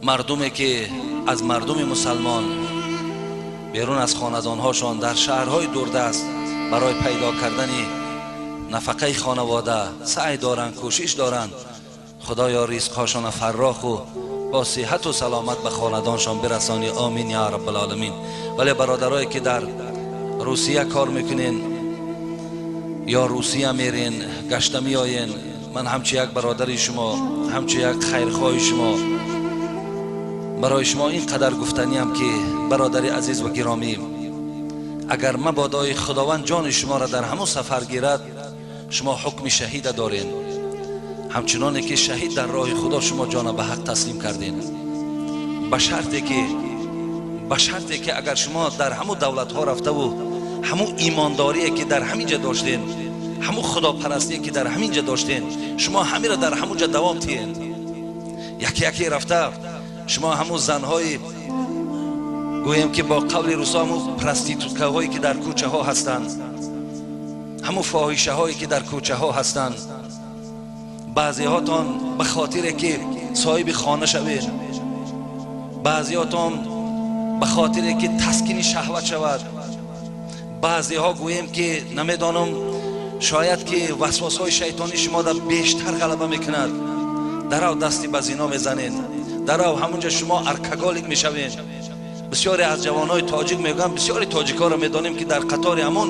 Мардуме ки аз мардуми мусалмон берун аз хонадонҳошон дар шаҳрҳои дурдаст барои пайдо кардани нафақаи хонавода саъй доранд, кӯшиш доранд. Худоё, ризқҳошонро фарроху бо сиҳату саломат ба хонадоншон бирасонӣ. Омин я раббалоламин. Вале бародарое ки дар Русия кор мекунен ё Русия мерен, гашта меоен, ман ҳамчу як бародари шумо, ҳамчу як хайрхоҳи шумо барои шумо ин қадар гуфтаниам, ки бародари азиз ва гиромӣ, агар мабодои Худованд ҷони шуморо дар ҳамон сафар гирад, шумо ҳукми шаҳида дорен. Ҳамчуноне ки шаҳид дар роҳи Худо шумо ҷона ба ҳақ таслим кардем, ба шарте ки агар шумо дар ҳамун давлатҳо рафтаву ҳамун имондорие ки дар ҳамин ҷа доштен, ҳамун худопарастие ки дар ҳамин ҷа доштен, шумо ҳамиро дар ҳамун ҷа давом тиҳед. Яке яке рафта шумо ҳамун занҳои, гӯем ки бо қавли русо, ҳамун проституткаҳое ки дар кӯчаҳо ҳастанд, ҳамун фоҳишаҳое ки дар кӯчаҳо ҳастанд, баъзеҳотон ба хотире ки соҳиби хона шавед, баъзеҳотон ба хотире ки таскини шаҳват шавад, баъзеҳо, гӯем ки, намедонам, шояд ки васвосҳои шайтонӣ шумода бештар ғалаба мекунад, дарав дасти ба зино мезанед, дарав ҳамунҷа шумо алкоголик мешавед. Бисёре аз ҷавонҳои тоҷик мегӯянд, бисёри тоҷикҳоро медонем, ки дар қатори ҳамон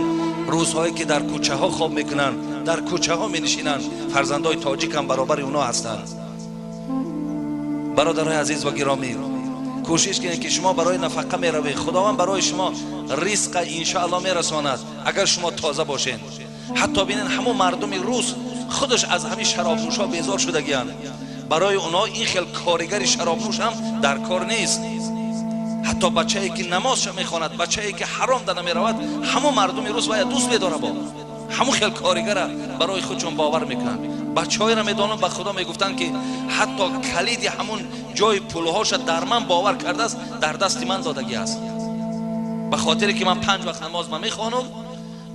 рӯзҳое ки дар кӯчаҳо хоб мекунанд, дар кӯчаҳо менишинанд, фарзандои тоҷик ҳам баробари онҳо ҳастанд. Бародарои азиз ва гиромӣ, кӯшиш кунед, ки шумо барои нафақа меравед, Худованд барои шумо ризқа иншоалло мерасонад, агар шумо тоза бошед. Ҳатто бинед, ҳамон мардуми рус худаш аз ҳамин шаробнӯшҳо безор шудагиянд. Барои онҳо ин хел коригари шаробнӯш ҳам дар кор нест. Ҳатто бачае ки намозша мехонад, бачае ки ҳаром да намеравад, ҳамон мардуми рус вая дӯст медора, бо ҳамон хел коригара барои худшон бовар мекунанд. Бачаҳоеро медонам, ба Худо, мегуфтанд, ки ҳатто калиди ҳамун ҷои пулҳоша дар ман бовар кардааст, дар дасти ман додагӣ аст, ба хотире ки ман панҷ вақт намоз ма мехонам,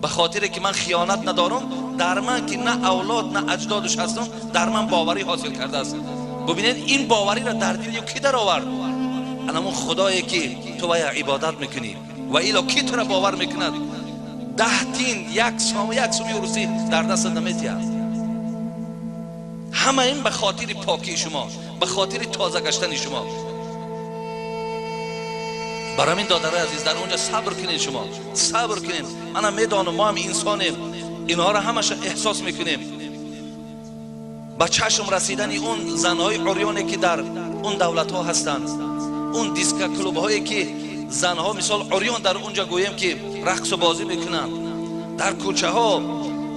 ба хотире ки ман хиёнат надорам, дар ман ки на авлод, на аҷдодаш ҳастам, дар ман боварӣ ҳосил кардааст. Бубинед, ин бовариро дар дили кӣ даровард? Анамон Худое ки ту вая ибодат мекунӣ. Ва ило кӣ тура бовар мекунад? 10 тин, як сом, як суми русӣ дар дастат наметиҳад. Ҳама ин ба хотири покии шумо, ба хотири тоза гаштани шумо. Барои ҳамин, додарои азиз, дар онҷа сабр кунед, шумо сабр кунед. Манам медонам, мо ҳам инсонем, инҳоро ҳамаша эҳсос мекунем. Ба чашм расидани он занҳои урёне ки дар он давлатҳо ҳастанд, он дискоклубҳое ки занҳо мисол урён дар онҷа, гӯем ки, рақсу бозӣ мекунанд дар кӯчаҳо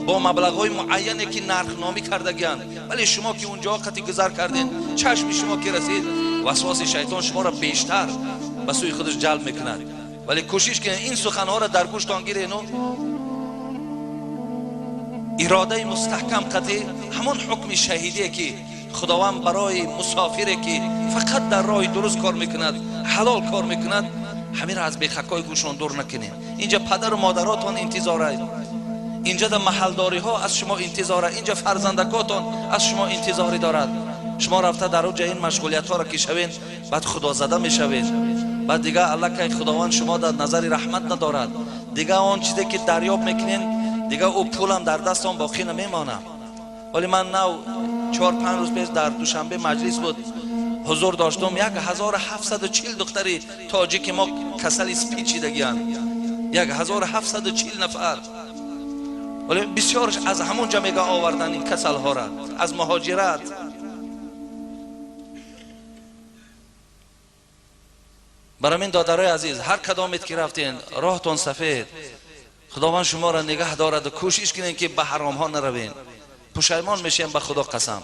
бо маблағҳои муайяне ки нархномӣ кардагианд, вале шумо ки унҷо қати гузар кардем, чашми шумо ки расид, васвоси шайтон шуморо бештар ба сӯи худаш ҷалб мекунад. Вале кӯшиш кунед, ин суханҳоро дар гӯштон гирену иродаи мустаҳкам қатӣ ҳамон ҳукми шаҳидие ки Худованд барои мусофире ки фақат дар роҳи дуруст кор мекунад, ҳалол кор мекунад, ҳаминро аз бехакҳои гӯшон дур накунед. Инҷа падару модаротон интизорад, инҷа да маҳалдориҳо аз шумо интизора, инҷа фарзандакотон аз шумо интизорӣ дорад. Шумо рафта дар уҷа ин машғулиятҳоро ки шавед, баъд худозада мешавед, баъд дига аллакай Худованд шумо дар назари раҳмат надорад. Дига он чизе ки дарёб мекунед, дига ӯ пулам дар дастон боқӣ намемонад. Вале ман нав 4-5 рӯз пеш дар Душанбе маҷлис буд, ҳузур доштум. 1740 духтари тоҷики мо касали СПИД шидагиянд, 1740 нафар. Вале бисёрш аз ҳамон ҷа мега овардан ин касалҳора аз муҳоҷират. Барои ҳамин, додарои азиз, ҳар кадомет ки рафтен, роҳтон сафед, Худованд шуморо нигаҳ дораду кӯшиш кунед, ки ба ҳаромҳо наравен. Пушаймон мешем, ба Худо қасам.